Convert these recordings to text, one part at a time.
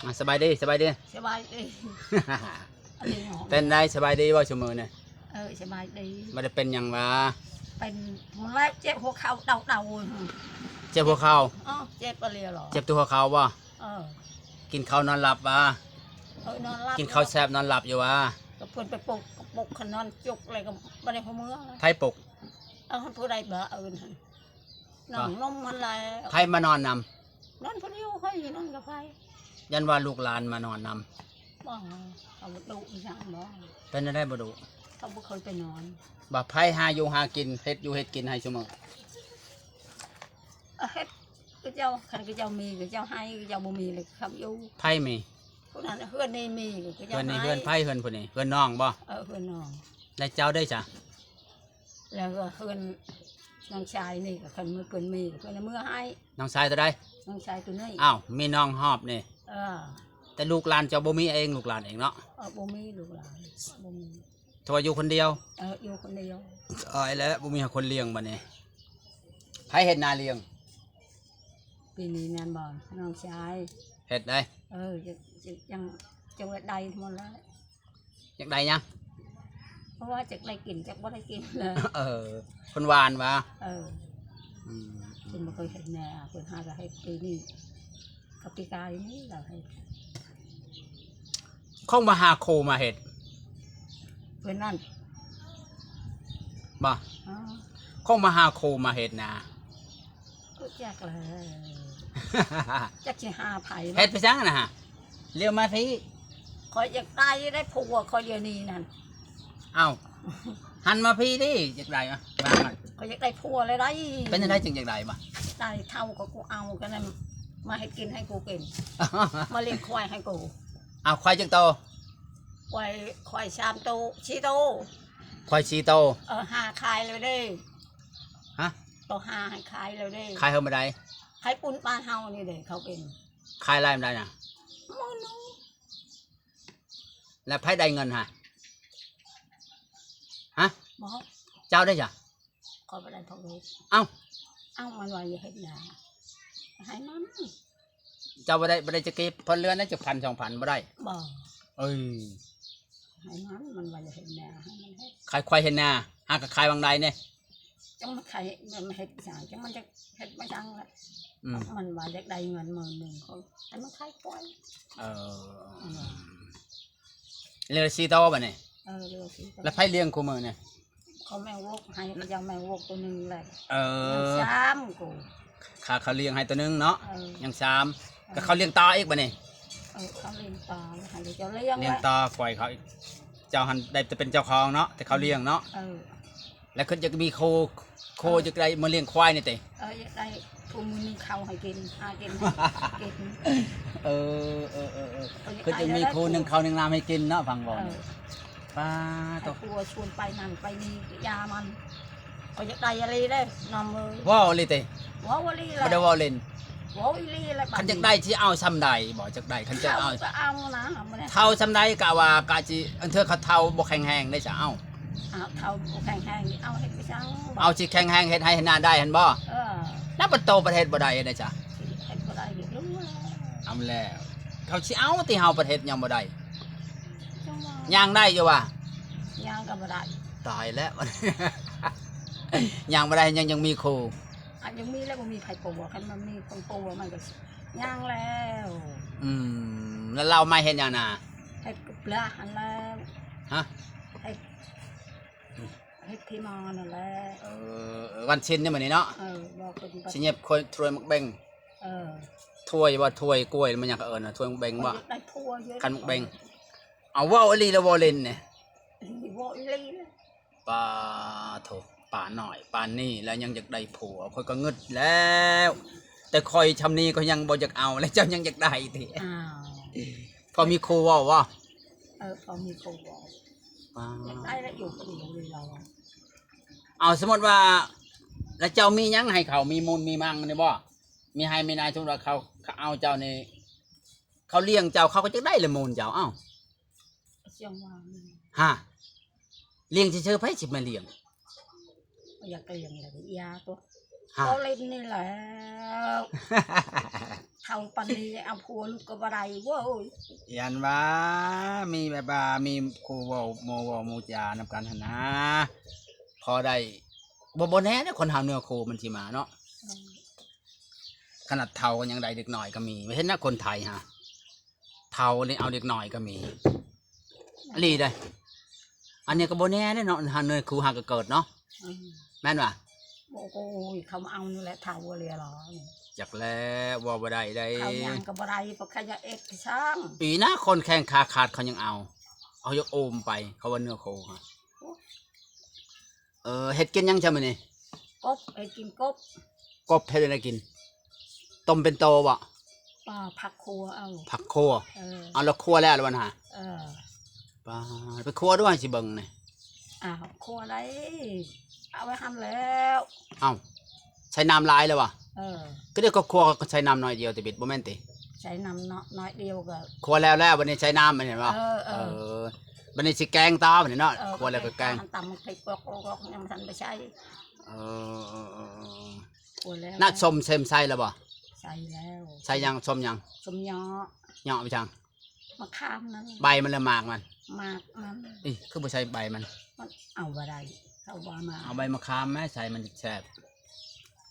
ອ່າ ສະບາຍດີ ສະບາຍດີ ສະບາຍດີ. ເປັນໃດ ສະບາຍດີບໍ່ຊຸມື້ນີ້? ເອີ ສະບາຍດີ. ບໍ່ໄດ້ເປັນຫຍັງຫວາ? ເປັນ ແລ້ວເຈັບຫົວເຂົ່າເຕົ່າໆ. ເຈັບຫົວເຂົ່າ? ອໍ ເຈັບປະເລຍຫຼໍ? ເຈັບແຕ່ຫົວເຂົ່າບໍ່? ເອີ. ກິນເຂົ້ານອນຫຼັບຫວາ? ເອີ ນອນຫຼັບ. ກິນເຂົ້າແຊບນອນຫຼັບຢູ່ຫວາ? ກໍເພິ່ນໄປປຸກ ປຸກ ຄັນນອນຈຸກແລ້ວກໍບໍ່ໄດ້ຫົວເມືອ. ໃຜປຸກ? ເອົາ ຜູ້ໃດບໍ່ເອີ້ນຫັ້ນ ນ້ອງນົມຫັ້ນແຫຼະ. ໃຜມານອນນຳ? ນອນຜູ້ດຽວ ຂ້ອຍນອນກັບໃຜ? ຢ້ານວ່າລູກຫຼານມານອນນຳ. ບໍ່ ເຂົາບໍ່ດຸອີຫຍັງບໍ່? ເປັນແນວໃດບໍ່ດຸ? ເຂົາບໍ່ເຄີຍໄປນອນ. ວ່າໃຜຫາຢູ່ຫາກິນ ເຮັດຢູ່ເຮັດກິນໃຫ້ຊຸມື້? ເຮັດຄືເຈົ້າ ຄັນຄືເຈົ້າມີຄືເຈົ້າໃຫ້ ຄືເຈົ້າບໍ່ມີແລ້ວເຂົາຢູ່. ໃຜມີ? ຜູ້ນັ້ນ ເຮືອນນີ້ມີຄືເຈົ້າໃຫ້. ເຮືອນນີ້ເຮືອນໃຜ? ເຮືອນຜູ້ນີ້ ເຮືອນນ້ອງບໍ່? ເອີ ເຮືອນນ້ອງ. ແລ້ວເຈົ້າເດ້ຊະ? ແລ້ວກໍເຮືອນນ້ອງຊາຍນີ້ ກໍຄັນເພິ່ນມີເພິ່ນເອົາເມືອໃຫ້. ນ້ອງຊາຍໂຕໃດ? ນ້ອງຊາຍໂຕນີ້. ອ້າວ ມີນ້ອງຮອບນີ້. ເອີ. ແຕ່ລູກຫຼານເຈົ້າບໍ່ມີເອງ ລູກຫຼານເອງເນາະ? ເອີ ບໍ່ມີລູກຫຼານ ບໍ່ມີ. ເພາະວ່າຢູ່ຄົນດຽວ? ເອີ ຢູ່ຄົນດຽວ. ຕາຍແລ້ວ ບໍ່ມີໃຜຄົນລ້ຽງບັດນີ້. ໃຜເຮັດນາລ້ຽງ? ປີນີ້ແມ່ນບໍ່? ນ້ອງຊາຍເຮັດໄດ໋. ເອີ ຈັ່ງ ຈັ່ງ ຈັ່ງວ່າໄດ້ໝົດແລ້ວ. ຢາກໄດ້ຫຍັງ? ເພາະວ່າຈັກໄດ້ກິນຈັກບໍ່ໄດ້ກິນ. ເອີ ເພິ່ນຫວ່ານຫວາ? ເອີ. ອືມ ເພິ່ນບໍ່ເຄີຍເຮັດນາ ເພິ່ນຫາກໍເຮັດປີນີ້ກັບປີກາຍນີ້ລາວເຮັດ. ຄົງມາຫາຄູມາເຮັດ ເພິ່ນນັ້ນບໍ່? ອໍ ຄົງມາຫາຄູມາເຮັດນາ. ຮູ້ຈັກແລ້ວ ຈັກຊິຫາໃຜເນາະ. ເຮັດໄປສັງຫັ້ນນະ? ລຽວມາພີ້. ຂ້ອຍຢາກໄດ້ໄດ້ຜົວຂ້ອຍດຽວນີ້ນັ້ນ. ເອົ້າ ຫັນມາພີ້ຕິ ຢາກໄດ້ ມາ ວາງມັນ. ຂ້ອຍຢາກໄດ້ຜົວແລ້ວໄດ໋. ເປັນຈັ່ງໃດຈຶ່ງຢາກໄດ້ມາ? ໄດ້ເທົ່າກໍກູເອົາ ກໍນັ້ນ ມາເຮັດກິນໃຫ້ກູກິນ ມາລ້ຽງຄວາຍໃຫ້ກູ. ເອົາ ຄວາຍຈັກໂຕ? ຄວາຍ ຄວາຍສາມໂຕ ສີ່ໂຕ. ຄວາຍສີ່ໂຕ. ເອີ ຫາຂາຍແລ້ວເດ້. ຮະ? ໂຕຫາໃຫ້ຂາຍແລ້ວເດ້. ຂາຍເທົ່າໃດ? ຂາຍປຸ້ນບ້ານເຮົານີ້ເດ້ ເຂົາເປັນ. ຂາຍຫຼາຍປານໃດນະ? ໝື່ນໜຶ່ງ. ແລ້ວໃຜໄດ້ເງິນຫະ? ຮະ? ບໍ່. ເຈົ້າໄດ້ຊະ? ຂ້ອຍບໍ່ໄດ້ເທົ່າໃດ. ເອົ້າ. ເອົ້າ ມັນວ່າຢ່າເຮັດນາ ໃຫ້ມັນ. ເຈົ້າບໍ່ໄດ້ ບໍ່ໄດ້ຈັກກີບ ພົນເຮືອນນະ ຈັກພັນສອງພັນບໍ່ໄດ້? ບໍ່. ເອີ ໃຫ້ມັນ ມັນວ່າຢ່າເຮັດນາ ໃຫ້ມັນເຮັດ. ຂາຍຄວາຍເຮັດນາ ຫາກໍຂາຍຫວ່າງໃດນີ້? ຈັ່ງມັນຂາຍ ມັນເຮັດຫຍັງ ຈັ່ງມັນຈະເຮັດມາຫຍັງລະ. ອືມ ມັນວ່າຢາກໄດ້ເງິນໝື່ນໜຶ່ງ ເຂົາໃຫ້ມັນຂາຍຄວາຍ. ເອີ ອືມ ເຫຼືອສີ່ໂຕບັດນີ້. ເອີ ເຫຼືອສີ່ໂຕ. ແລ້ວໃຜລ້ຽງຄູ່ມື້ນີ້? ເຂົາແມ່ວອກໃຫ້ ເຂົາເຈົ້າແມ່ວອກໂຕໜຶ່ງແຫຼະ. ເອີ ຍັງສາມກູ. ຂ້າເຂົາລ້ຽງໃຫ້ໂຕໜຶ່ງເນາະ. ເອີ ຍັງສາມ. ເອີ ກໍເຂົາລ້ຽງຕໍ່ອີກບັດນີ້. ເອີ ເຂົາລ້ຽງຕໍ່ ໃຫ້ເຈົ້າລ້ຽງ ລ້ຽງຕໍ່ຄວາຍເຂົາອີກ. ເຈົ້າຫັ້ນໄດ້ແຕ່ເປັນເຈົ້າຂອງເນາະ ແຕ່ເຂົາລ້ຽງເນາະ. ເອີ ແລ້ວຄິດຢາກມີໂຄ ໂຄ ເອີ ຢາກໄດ້ມາລ້ຽງຄວາຍນີ້ຕິ? ເອີ ຢາກໄດ້ຜູ້ໜຶ່ງເຂົ້າໃຫ້ກິນ ຫາກິນໃຫ້ກິນ. ເອີ ເອີ ເອີ ເອີ ເອີ ເອີ ຄິດຢາກມີໂຄໜຶ່ງເຂົ້າໜຶ່ງນ້ຳໃຫ້ກິນເນາະ ຟັງເວົ້າ. ເອີ ນີ້ ປາໂຕ ໃຫ້ຜົວຊວນໄປນັ້ນໄປນີ້ ຢ່າມັນ. ຂ້ອຍຢາກໄດ້ອີ່ຫຼີເດ້ນ້ອງເອີຍ. ເວົ້າອີ່ຫຼີຕິ? ເວົ້າອີ່ຫຼີແຫຼະ ບໍ່ໄດ້ເວົ້າຫຼິ້ນ. ເວົ້າອີ່ຫຼີແຫຼະ. ຄັນຢາກໄດ້ຊິເອົາຊ່ຳໃດບໍ່? ຢາກໄດ້ ຄັນຈະເອົາ ເອົາກໍເອົານະ ບໍ່ໄດ້ ເຖົ້າຊ່ຳໃດກະວ່າ ກະຊິ ອັນເທື່ອເຂົາເຖົ້າບໍ່ແຂງແຮງໄດ້ຊະ. ເອົ້າ ເຖົ້າບໍ່ແຂງແຮງ ເອົາເຮັດໄປຈັ່ງ? ເອົາຊິແຂງແຮງ ເຮັດໄຮ່ເຮັດນາໄດ້ຫັ້ນບໍ່? ເອີ ແລ້ວບັດໂຕປະເທດບໍ່ໄດ້ໄດ້ຊະ? ເຮັດບໍ່ໄດ້ຢູ່. ເອົາແລ້ວ ເຂົາຊິເອົາຕິ ເຮົາປະເທດຍັງບໍ່ໄດ້. ຍັງໄດ້ຢູ່ຫວາ? ຍ່າງກໍບໍ່ໄດ້. ຕາຍແລ້ວ ຍ່າງບໍ່ໄດ້ ຍັງ ຍັງມີໂຄ. ອາ ຍັງມີແລ້ວ ບໍ່ມີໃຜປົວ. ຄັນມັນມີຄົນປົວມັນກໍຍ່າງແລ້ວ. ອືມ ແລ້ວລາວມາເຮັດຫຍັງນະ? ເຮັດກັບລາຫັ້ນແຫຼະ. ຮະ? ເຮັດ ເຮັດທີ່ມາຫັ້ນແຫຼະ. ເອີ ວັນສິນນີ້ມື້ນີ້ເນາະ. ເອີ ບໍ່ເປັນ ຊິຫຍິບຖ້ວຍໝາກເບັງ. ເອີ ຖ້ວຍບໍ່ ຖ້ວຍກ້ວຍ ມັນຫຍັງເຂົາເອີ້ນນະ ຖ້ວຍໝາກເບັງບໍ່? ໄດ້ຖ້ວຍ ຄັນໝາກເບັງ. ເອົາ ເວົ້າອີ່ຫຼີແລ້ວເວົ້າຫຼິ້ນນີ້? ເວົ້າອີ່ຫຼີແຫຼະ. ປາໂທ້ ປານ້ອຍປານນີ້ແລ້ວຍັງຢາກໄດ້ຜົວ ຂ້ອຍກໍງຶດແລ້ວ. ແຕ່ຂ້ອຍຊ່ຳນີ້ກໍຍັງບໍ່ຢາກເອົາ ແລ້ວເຈົ້າຍັງຢາກໄດ້ຕິ? ອ້າວ ພໍມີຄູ່ເວົ້າບໍ່? ເອີ ພໍມີຄູ່ເວົ້າ. ປາ ຢາກໄດ້ແລ້ວ ຢູ່ຄົນດຽວເລີຍລາວ. ເອົາ ສົມມຸດວ່າ ແລ້ວເຈົ້າມີຫຍັງໃຫ້ເຂົາ? ມີມູນມີມັງນີ້ບໍ່? ມີໄຮ່ມີນາ ສົມມຸດວ່າເຂົາ ເຂົາເອົາເຈົ້ານີ້ ເຂົາລ້ຽງເຈົ້າ ເຂົາກໍຈະໄດ້ລະມູນເຈົ້າ. ເອົ້າ ຈັ່ງວ່າ ຮະ ລ້ຽງຊື່ໆ ໃຜຊິມາລ້ຽງ? ຢາກລ້ຽງແລ້ວຢ່າຕົວະ. ກໍຫຼິ້ນນີ້ແຫຼະ ເຖົ້າປານນີ້ເອົາຜົວລູກກໍບໍ່ໄດ້ເວີ້ຍ. ຢ້ານວ່າມີແບບວ່າມີຄູ່ເວົ້າ ໝູ່ເວົ້າໝູ່ຈານຳກັນຫັ້ນນາ ພໍໄດ້. ບໍ່ ບໍ່ແນ່ເດ້ ຄົນເຮົາເນື້ອຄູ່ມັນຊິມາເນາະ. ອືມ ຂະໜາດເຖົ້າກໍຍັງໄດ້ ເດັກນ້ອຍກໍມີ. ເຫັນນະ ຄົນໄທຫາ ເຖົ້ານີ້ເອົາເດັກນ້ອຍກໍມີ ອີ່ຫຼີເດ້. ອັນນີ້ກໍບໍ່ແນ່ເດ້ເນາະ ຫາເນື້ອຄູ່ຫາກໍເກີດເນາະ. ອືມ ແມ່ນຫວາ? ບໍ່ ໂອ້ຍ ເຂົາມາເອົານີ້ແຫຼະ ເຖົ້າເວລາຫຼາຍ. ຈັກແລ້ວ ເວົ້າບໍ່ໄດ້ໄດ໋ ເຂົາຍັງກໍບໍ່ໄດ້ ເພາະເຂົາຢາກເອັດຊ່າງ. ອີ່ນະ ຄົນແຂ້ງຂາຂາດເຂົາຍັງເອົາ ເອົາຢາກໂອມໄປ ເຂົາວ່າເນື້ອຄູ່ຫາ. ໂອ້ ເອີ ເຮັດກິນຫຍັງຊະມື້ນີ້? ກົບ ເຮັດກິນກົບ. ກົບເຮັດແນວໃດກິນ? ຕົ້ມເປັນໂຕບໍ່? ບໍ່ ຜັກຂົ້ວເອົາ. ຜັກຂົ້ວ? ເອີ ເອົາແລ້ວຂົ້ວແລ້ວລະວັນຫາ? ເອີ ປາ ໄປຂົ້ວດ້ວຍ ຊິເບິ່ງນີ້. ອ້າວ ຂົ້ວໄດ້ ເອົາໄວ້ຫັ້ນແລ້ວ. ເອົ້າ ໃສ່ນ້ຳຫຼາຍແລ້ວຫວາ? ເອີ ຄືໄດ້ກໍຂົ້ວ ກໍໃສ່ນ້ຳໜ້ອຍດຽວຕິບິດ ບໍ່ແມ່ນຕິ? ໃສ່ນ້ຳເນາະ ໜ້ອຍດຽວກໍ ຂົ້ວແລ້ວແລ້ວ ບັດນີ້ໃສ່ນ້ຳ ແມ່ນບໍ່? ເອີ ເອີ ເອີ ບັດນີ້ຊິແກງຕໍ່ ບັດນີ້ເນາະ. ເອີ ຂົ້ວແລ້ວກໍແກງ ຕຳໝາກເຜັດ ອອກໆ ຍັງບໍ່ທັນໄປໃສ່. ເອີ ເອີ ເອີ ເອີ ຂົ້ວແລ້ວ ນ້ຳສົ້ມເຊັມໃສ່ແລ້ວບໍ່? ໃສ່ແລ້ວ. ໃສ່ຫຍັງ? ສົ້ມຫຍັງ? ສົ້ມຫຍ້ອ ຫຍ້ອໄປຈັ່ງ? ມະຂາມນັ້ນ ໃບມັນ ຫຼືໝາກມັນ? ໝາກມັນ. ອີ ຄືບໍ່ໃສ່ໃບມັນ? ມັນເອົາບໍ່ໄດ້ ເຂົາບໍ່ມາ. ເອົາໃບມະຂາມມາໃສ່ ມັນແຊບ.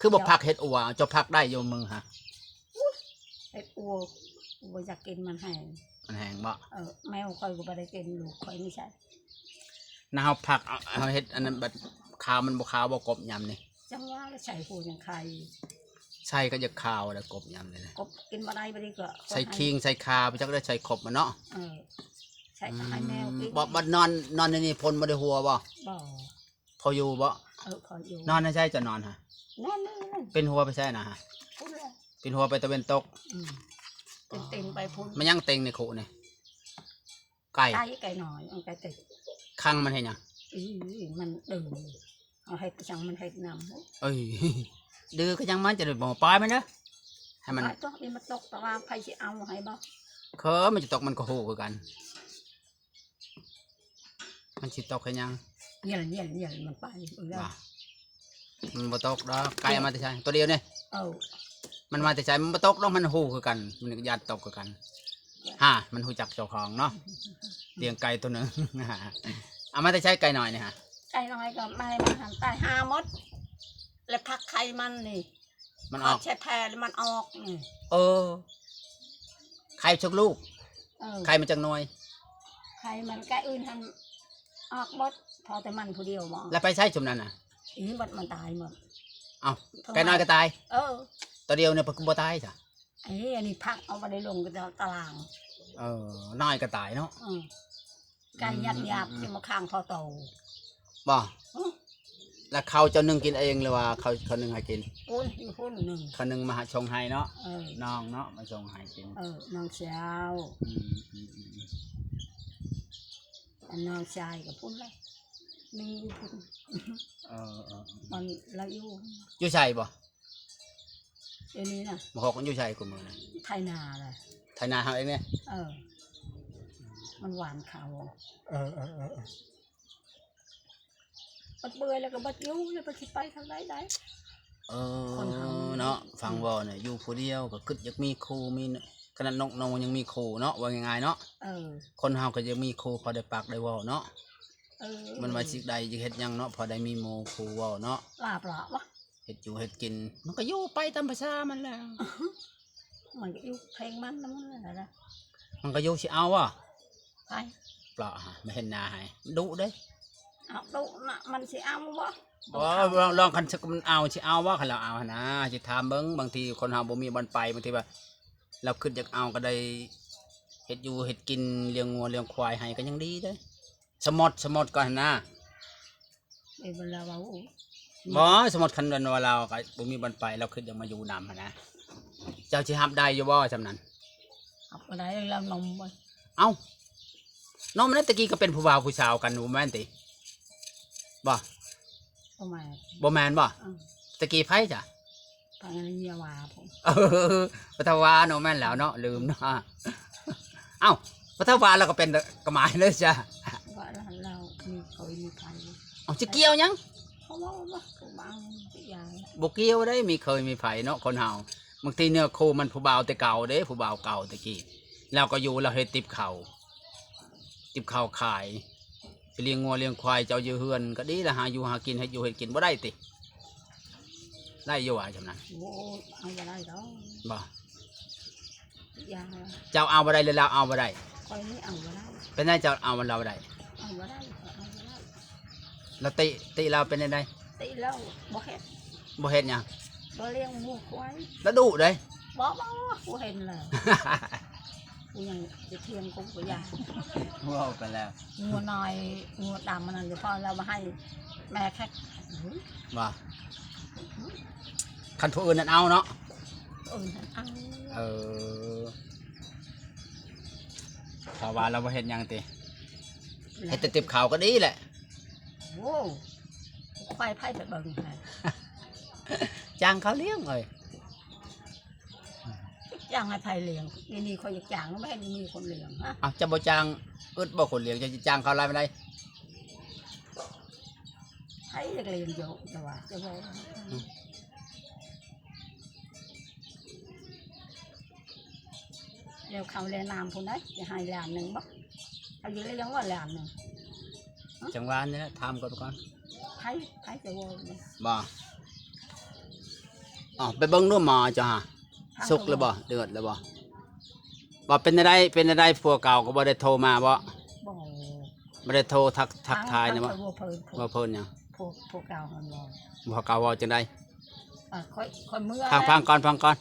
ຄືບໍ່ ເຈົ້າ ຜັກເຫັດອົ່ວ? ເຈົ້າຜັກໄດ້ຢູ່ມືຫາ? ອຸ້ຍ ເຫັດອົ່ວ ບໍ່ຢາກກິນ ມັນແຮງ. ມັນແຮງບໍ່? ເອີ ແມວຂ້ອຍກໍບໍ່ໄດ້ກິນ ລູກຂ້ອຍນີ້ໃສ່. ນະ ເຮົາຜັກ ເອົາ ເຮົາເຮັດອັນນັ້ນ ບັດຂາວມັນບໍ່ຂາວບໍ່ ກົບຍາມນີ້? ຈັ່ງວ່າລະ ໃສ່ຜູ້ຍັງໄຄ. ໃສ່ກໍຢາກຂາວແລ້ວ ກົບຍາມນີ້ນະ. ກົບກິນບໍ່ໄດ້ ບັດນີ້ກໍໃສ່ຂີງ ໃສ່ຂ່າ ໄປຈັກໄດ້ໃສ່ຄົບມັນເນາະ. ເອີ ໃສ່ກໍໃຫ້ແມວກິນ. ອືມ ບໍ່ ບໍ່ ນອນ ນອນໃນນີ້ ຝົນບໍ່ໄດ້ຫົວບໍ່? ບໍ່. ພໍຢູ່ບໍ່? ເອີ ພໍຢູ່. ນອນໃນໃສເຈົ້ານອນຫາ? ນອນນີ້. ປິ່ນຫົວໄປໃສນະຫາ? ພຸ້ນແຫຼະ ປິ່ນຫົວໄປຕາເວັນຕົກ. ອືມ ເຕັງໆ ໄປພຸ້ນ. ແມ່ນຫຍັງເຕັງໃນຄຸນີ້? ໄກ່ ໄກ່ ໄກ່ນ້ອຍ ເອົາໄກ່ຕິດ. ຂັງມັນເຮັດຫຍັງ? ອີ ມັນດື້ ເຮົາເຮັດຫຍັງມັນເຮັດນຳ. ເອີຍ ດື້ກໍຍັງມັນຈະໄດ້ບໍ່ ປາຍມັນເດີ ໃຫ້ມັນ ປາຍຕົກນີ້ ມັນຕົກຕາລາງ ໃຜຊິເອົາໃຫ້ບໍ່? ເຄີ ມັນຈະຕົກ ມັນກໍຮູ້ຄືກັນ. ມັນຊິຕົກເຮັດຫຍັງ? ເຫຍົນໆໆ ມັນໄປ. ບໍ່ ມັນບໍ່ຕົກດອກ. ໄກ່ເອົາມາແຕ່ໃສ? ໂຕດຽວນີ້. ເອີ ມັນມາແຕ່ໃສ? ມັນບໍ່ຕົກດອກ ມັນຮູ້ຄືກັນ ມັນກໍຢ້ານຕົກຄືກັນ. ຫາ ມັນຮູ້ຈັກເຈົ້າຂອງເນາະ. ລ້ຽງໄກ່ໂຕໜຶ່ງ ເອົາມາແຕ່ໃສໄກ່ນ້ອຍນີ້ຫາ? ໄກ່ນ້ອຍກໍແມ່ມັນຫັ້ນຕາຍຫາໝົດ ແລ້ວພັກໄຂ່ມັນນີ້ ມັນອອກ ຂອດໃສ່ແຜ່ແລ້ວມັນອອກນີ້. ເອີ ໄຂ່ຈັກລູກ? ເອີ ໄຂ່ມັນຈັກໜ່ວຍ? ໄຂ່ມັນ ໄກ່ອື່ນຫັ້ນອອກໝົດ ພໍແຕ່ມັນຜູ້ດຽວບໍ່. ແລ້ວໄປໃສຊຸມນັ້ນນະ? ອີ ບັດມັນຕາຍໝົດ. ເອົ້າ ເພິ່ນ ໄກ່ນ້ອຍກໍຕາຍ? ເອີ ໂຕດຽວນີ້ບໍ່ຕາຍຊະ? ເອີ ອັນນີ້ພັກເອົາບໍ່ໄດ້ລົງກໍຕາລາງ. ເອີ ນ້ອຍກໍຕາຍເນາະ. ເອີ ໄກ່ຍາບໆ ອືມ ຊິມາຄ້າງພໍໂຕ. ບໍ່ ອື ແລ້ວເຂົ້າເຈົ້າໜຶ້ງກິນເອງ ຫຼືວ່າເຂົາ ເຂົາໜຶ້ງໃຫ້ກິນ? ພຸ້ນ ຢູ່ພຸ້ນໜຶ້ງ ເຂົາໜຶ້ງມາໃຫ້ ສົ່ງໃຫ້ເນາະ. ເອີ ນ້ອງເນາະ ມາສົ່ງໃຫ້ກິນ. ເອີ ນ້ອງສາວ. ອືມ ອືມ ອືມ ອັນນ້ອງຊາຍກໍພຸ້ນແຫຼະ ໜຶ່ງຢູ່ພຸ້ນ. ເອີ ເອີ ເອີ ມັນລາວຢູ່ ຢູ່ໃສບໍ່? ດຽວນີ້ນະ ບັກຮອກມັນຢູ່ໃສຄູ່ມື້ນະ? ໄຖນາແຫຼະ ໄຖນາເຮົາເອງນີ້. ເອີ ມັນຫວ່ານເຂົ້າ. ເອີ ເອີ ເອີ ເອີ ບັດເມື່ອຍແລ້ວກໍບັດຢູ່ ແລ້ວບັດຊິໄປທາງໃດໄດ້? ເອີ ຄົນເຮົາເນາະ ຟັງເວົ້ານະ ຢູ່ຜູ້ດຽວກໍຄິດຢາກມີຄູ່ ມີ ຂະໜາດນົກນ້ອງຍັງມີຄູ່ເນາະ ເວົ້າງ່າຍໆເນາະ. ເອີ ຄົນເຮົາກໍຢາກມີຄູ່ ພໍໄດ້ປາກໄດ້ເວົ້າເນາະ. ເອີ ມັນວ່າຊິໄດ້ ຢາກເຮັດຫຍັງເນາະ ພໍໄດ້ມີໝູ່ຄູ່ເວົ້າເນາະ. ລາບລະວະ ເຮັດຢູ່ເຮັດກິນ ມັນກໍຢູ່ໄປຕາມພາສາມັນແຫຼະ. ມັນກໍຢູ່ເພງມັນນຳມັນແຫຼະ. ມັນກໍຢູ່ຊິເອົາບໍ່? ໃຜ? ເປາະຫາ ມາເຫັນໜ້າໃຫ້ ມັນດຸເດ້. ເອົາ ດຸນະ ມັນຊິເອົາບໍ່? ບໍ່ ລອງ ລອງ ຄັນມັນເອົາ ຊິເອົາບໍ່? ຄັນລາວເອົາຫັ້ນນະ ຊິຖາມເບິ່ງ. ບາງທີຄົນເຮົາບໍ່ມີບ່ອນໄປ ບາງທີວ່າລາວຄິດຢາກເອົາ ກໍໄດ້ເຮັດຢູ່ເຮັດກິນ ລ້ຽງງົວລ້ຽງຄວາຍໃຫ້ ກໍຍັງດີເດ້. ສະໝົດ ສະໝົດກ່ອນຫັ້ນນະ. ເອີ ເວລາເວົ້າ ບໍ່ ສະໝົດຄັນວ່າລາວກໍບໍ່ມີບ່ອນໄປ ລາວຄິດຢາກມາຢູ່ນຳຫັ້ນນະ ເຈົ້າຊິຮັບໄດ້ຢູ່ບໍ່ຊ່ຳນັ້ນ? ຮັບບໍ່ໄດ້ ລາວນົມເບິດ. ເອົ້າ ນົມນັ້ນ ແຕ່ກີ້ກໍເປັນຜູ້ບ່າວຜູ້ສາວກັນ ບໍ່ແມ່ນຕິ? ບໍ່ ບໍ່ແມ່ນ ບໍ່ແມ່ນບໍ່? ອື ແຕ່ກີ້ໃຜຈະ? ພະຍາວາ ເອີ ພະທະວາເນາະ ແມ່ນແລ້ວເນາະ ລືມເນາະ. ເອົ້າ ພະທະວາລາວກໍເປັນກະໝາຍເລີຍຈ້ະ ວ່າລາວມີເຄີຍມີໃຜ. ເອົ້າ ຊິກ່ຽວຫຍັງ? ເຂົາເວົ້າວ່າເຂົາບາງຢ່າງ ບໍ່ກ່ຽວເດ້ ມີເຄີຍມີໃຜເນາະ ຄົນເຮົາ. ບາງທີເນື້ອຄູ່ມັນຜູ້ບ່າວແຕ່ເກົ່າເດ້ ຜູ້ບ່າວເກົ່າແຕ່ກີ້ ລາວກໍຢູ່ ລາວເຮັດຕິບເຂົ້າ ຕິບເຂົ້າຂາຍ ໄປລ້ຽງງົວລ້ຽງຄວາຍ ເຈົ້າຢູ່ເຮືອນກໍດີລະ ຫາຢູ່ຫາກິນ ເຮັດຢູ່ເຮັດກິນບໍ່ໄດ້ຕິ? ໄດ້ຢູ່ວ່າ ຈຳນັ້ນ ໂອ້ຍ ເອົາບໍ່ໄດ້ດອກ ບໍ່? ຢ່າ ເຈົ້າເອົາບໍ່ໄດ້ ຫຼືລາວເອົາບໍ່ໄດ້? ຂ້ອຍນີ້ເອົາບໍ່ໄດ້. ເປັນໄດເຈົ້າເອົາລາວບໍ່ໄດ້? ເອົາບໍ່ໄດ້ ຂ້ອຍເອົາບໍ່ໄດ້. ລາວຕິ ຕິລາວເປັນຈັ່ງໃດ? ຕິລາວບໍ່ເຮັດ ບໍ່ເຮັດຫຍັງ? ບໍ່ລ້ຽງງົວຄວາຍ ລາວດຸເດ້. ບໍ່ ບໍ່ ກູເຫັນແລ້ວ ກູຍັງຈະຖຽງກູບໍ່ຢາກ ເວົ້າໄປແລ້ວ ງົວນ້ອຍ ງົວດຳອັນນັ້ນ ເຈົ້າພໍ່ລາວມາໃຫ້ແມ່ແຄັກ ບໍ່? ຄັນຜູ້ອື່ນນັ້ນເອົາເນາະ ຜູ້ອື່ນນັ້ນເອົາ. ເອີ ເພາະວ່າລາວບໍ່ເຮັດຫຍັງຕິ? ເຮັດແຕ່ຕິບເຂົ້າກໍດີແຫຼະ. ໂອ້ ຄວາຍໃຜໄປເບິ່ງໃຫ້ ຈ້າງເຂົາລ້ຽງເອີຍ. ຈ້າງໃຫ້ໃຜລ້ຽງ? ນີ້ ນີ້ຂ້ອຍຢາກຈ້າງ ບໍ່ເຫັນມີຄົນລ້ຽງ. ຮະ ເອົ້າ ເຈົ້າບໍ່ຈ້າງ ອຶດບໍ່ຄົນລ້ຽງ? ເຈົ້າຊິຈ້າງເຂົາຫຼາຍປານໃດ? ໃຜຢາກລ້ຽງເຈົ້າ ເຈົ້າວ່າ ເຈົ້າເວົ້າ ອືມ ແລ້ວເຂົາແລະນ້ຳພຸ້ນໃດ ຈະໃຫ້ລ້ານໜຶ່ງບໍ່? ເຂົາຢູ່ແລ້ວຍັງວ່າລ້ານໜຶ່ງ. ຮະ ຈັ່ງຫວານີ້ແຫຼະ ຖາມກ່ອນກ່ອນ ໃຜ ໃຜຈະເວົ້ານີ້ ບໍ່? ອໍ ໄປເບິ່ງດູໝໍເຈົ້າຫາ ສຸກແລ້ວບໍ່? ເດືອດແລ້ວບໍ່? ວ່າເປັນແນວໃດ ເປັນແນວໃດ? ຜົວເກົ່າກໍບໍ່ໄດ້ໂທມາບໍ່? ບໍ່ ບໍ່ໄດ້ໂທທັກ ທັກທາຍນະບໍ່? ເວົ້າເພິ່ນ ເວົ້າເພິ່ນຫຍັງ? ຜົວ ຜົວເກົ່າຫັ້ນບໍ່? ຜົວເກົ່າເວົ້າຈັ່ງໃດ? ອ່າ ຂ້ອຍ ຂ້ອຍເມືອ ຟັງ ແລ້ວ ຟັງກ່ອນ ຟັງກ່ອນ.